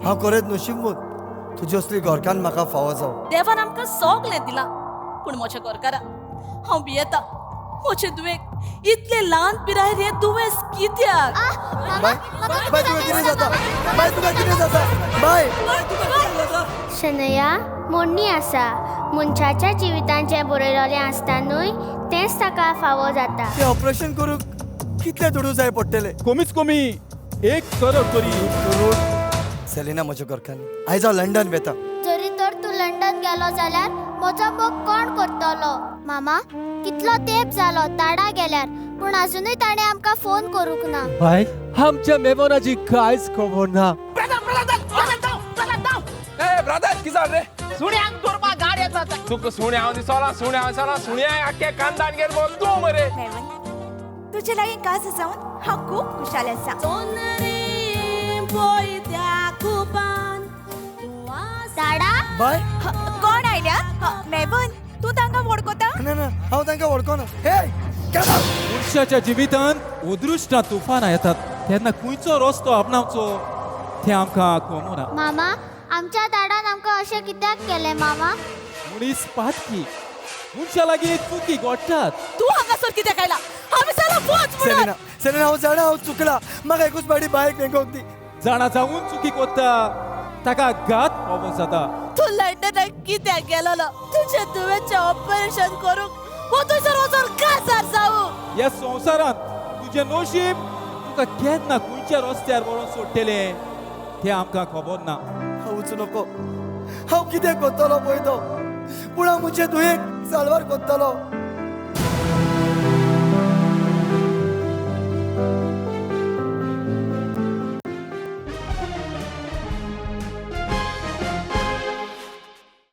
हांव खरेंच नशीबवंत, तुजी असली घरकान्न म्हाका फावो जावं. देवान आमकां सगळें दिलां, पूण म्हज्या घरकारा हांव भियेता. म्हजे दुयेक इतले ल्हान पिरायेर हें दुयेंस कित्याक? बाय बाय, तुका कितें जाता? बाय तुका कितें जाता? बाय. शनया मोडणी आसा. मनशाच्या जिवितांत जें बरयलेलें आसता न्हय, तेंच ताका फावो जाता. तें ऑपरेशन करूंक कितले दुडू जाय पडटले? कमीच कमी 1 करोड तरी. करोड? सेलिना म्हज्या घरकान्न, आयज हांव लंडन वेता. जरी तर तूं लंडन गेलो जाल्यार म्हजो मोग कोण करतलो? मामा, कितलो तेंप जालो ताडा गेल्यार, पूण अजुनूय ताणें आमकां फोन करूंक ना. बाय, आमच्या मेहमानाची कांयच खबर ना. ए ब्रदर, कितें जालें रे? सुण्यांक दवरपाक गाडी येता. तुका सुण्या हांव दिसोला, सुण्या हांव दिसोला, सुण्या आख्खे खानदान घेवन भोंवता तूं मरे. मेवन, तुजे लागीं काज जावन हांव खूब खुशाल आसा. ताडा? बाय. कोण आयल्या? मेवन, तूं तांकां वळखता? ना ना, हांव तांकां वळखना. हे get out! मनशाच्या जिवितांत अदृश्टां तुफानां येतात तेन्ना खंयचो रस्तो आपणावचो तें आमकां खबर ना. मामा, आमच्या दाडान आमकां अशें कित्याक केलें मामा? मनीस पातकी, मनशा लागीं चुकी घडटात. तूं हांगासर कित्याक आयला? हांवें सांगलां वच म्हणून. सेलिना, सेलिना, हांव जाणा हांव चुकला. म्हाका एकूच पाटी बायक मेळोंक दी. जाणा जावन चुकी करता ताका घात फावो जाता. तूं लंडनाक कित्याक गेलोलो? तुजें दुयेंचें ऑपरेशन करूंक वो थंयसर वचोन काजार जावं. ह्या संवसारांत तुजें नशीब तुका केन्ना खंयच्या रस्त्यार व्हरोन सोडटलें तें आमकां खबर ना. हांव वचूं नको. हांव कितें करतलो पळय तो, पूण हांव म्हजे दुयेक साल्वार करतलो.